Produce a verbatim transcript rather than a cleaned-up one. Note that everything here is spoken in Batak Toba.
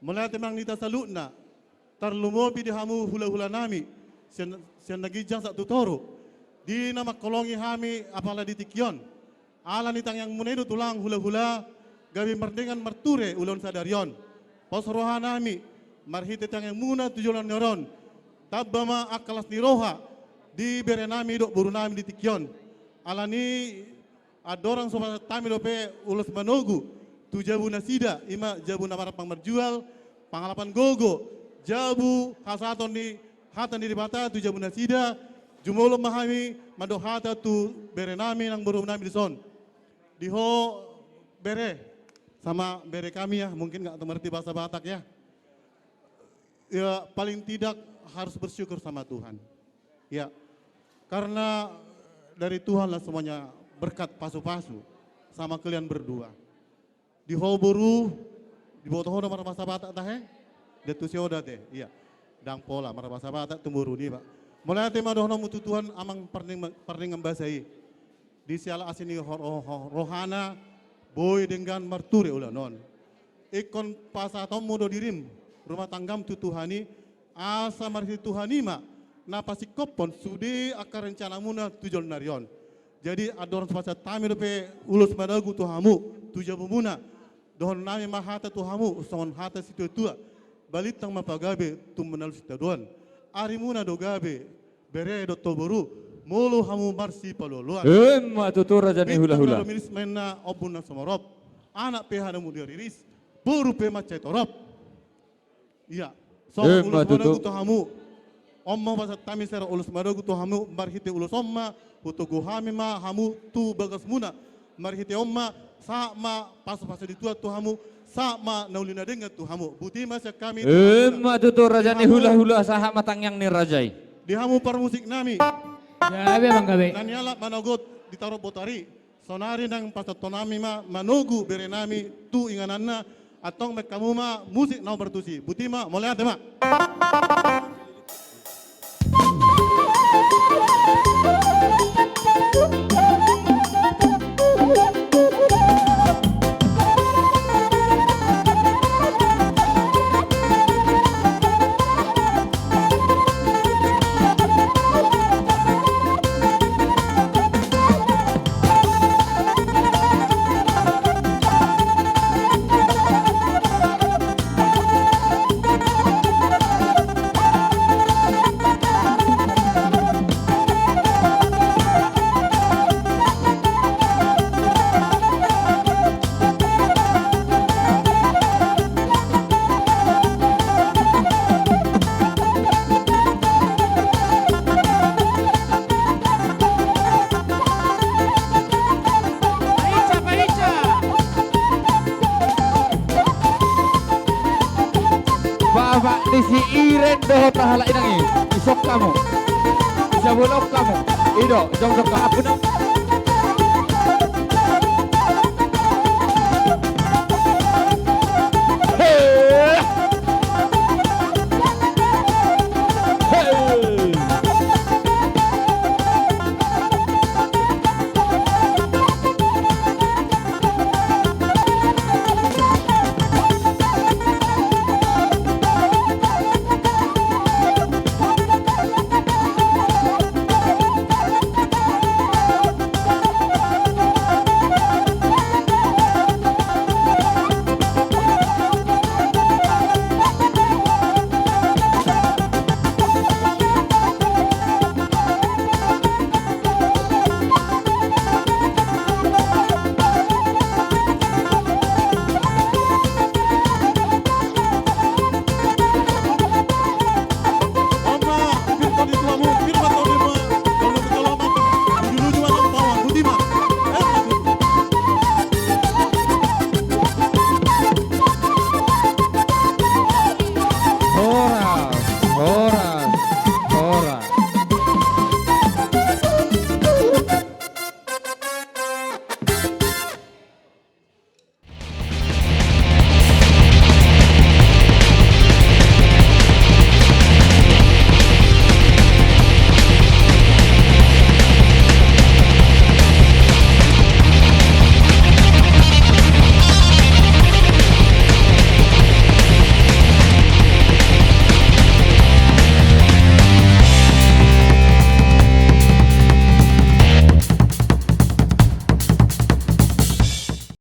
Mauliate ma di hita saluhutna, tarlumobi di hamu hula-hula nami, sian, sian na ginjang sahat tu toru, di na mangholongi hami apala di tingki on. Ala ni tangiangmuna i do tulang hula-hula, gabe marnidok marture ulaon sadari on. Pos roha nami, marhite tangiangmuna tu joloan ni ari on. Tamba ma angka las ni roha, di bere nami dohot boru nami di tingki on. Ala ni andorang so pasahat hami dope ulos manogu, tu jabu nasida, i ma jabu na marhampang marjual, pangalapan gogo, jabu hasahaton ni hata ni Debata tu jabu nasida, jumolo ma hami mandok hata tu bere nami nang boru nami dison. Di ho bere, sama bere kami ya, mungkin nggak mengerti bahasa Batak ya. Ya, paling tidak harus bersyukur sama Tuhan. Ya, karena dari Tuhanlah semuanya berkat pasu-pasu sama kalian berdua. Di ho boru, diboto ho do marbahasa Batak tahe? Dia tu si Oda te, iya. Ndang pola marbahasa Batak tu boru niba. Mauliate ma dohononmu tu Tuhan amang parning-, parningan basa i. Di siala asi ni ho-, ho-, ho-, rohana, boi denggan marture ulaon on. Ingkon pasahatonmu do dirim, rumah tanggam tu Tuhan i, asa marhite Tuhan i ma, na pasingkophon sude angka rencanamuna tu joloan ni ari on. Jadi, andorang so pasahat hami dope ulos manogu tu hamu, tu jabumuna, dohonon nami ma hata tu hamu, songon hata situa-tua, balintang ma pagabe tumundalhon sitadoan. Arimuna do gabe, bere dohot ho boru, molo hamu marsipalua-luan. Emma tutu raja ni hula-hula. Bintang na rumiris ma inna ombun na sumorop. Anak pe hadamu di riris, boru pe mansai torop. Iya. Songon ulos manogu tu hamu. On ma pasahat hami sera ulos manogu tu hamu, marhite ulos on ma hutogu hami ma hamu tu bagasmuna. Marhite on ma, sahat ma pasu-pasu ni Tuhan tu hamu, sahat ma na uli na denggan tu hamu. Botima sian hami. Emma tutu raja ni hula-hula, sahat ma tangiang ni raja i. Di hamu parmusik nami. Gabe, amang, gabe. Na nialap manogot di tarot botari. Sonari nang pasahaton nami ma manogu bere nami tu ingananna, antong baen hamu ma musik na hombar tusi. Botima, mauliate ma. Bapak ni si Iren dohot halak inang i, dison hamu. Di sabola on hamu. I do, jongjong hamu. Ampun, ampun.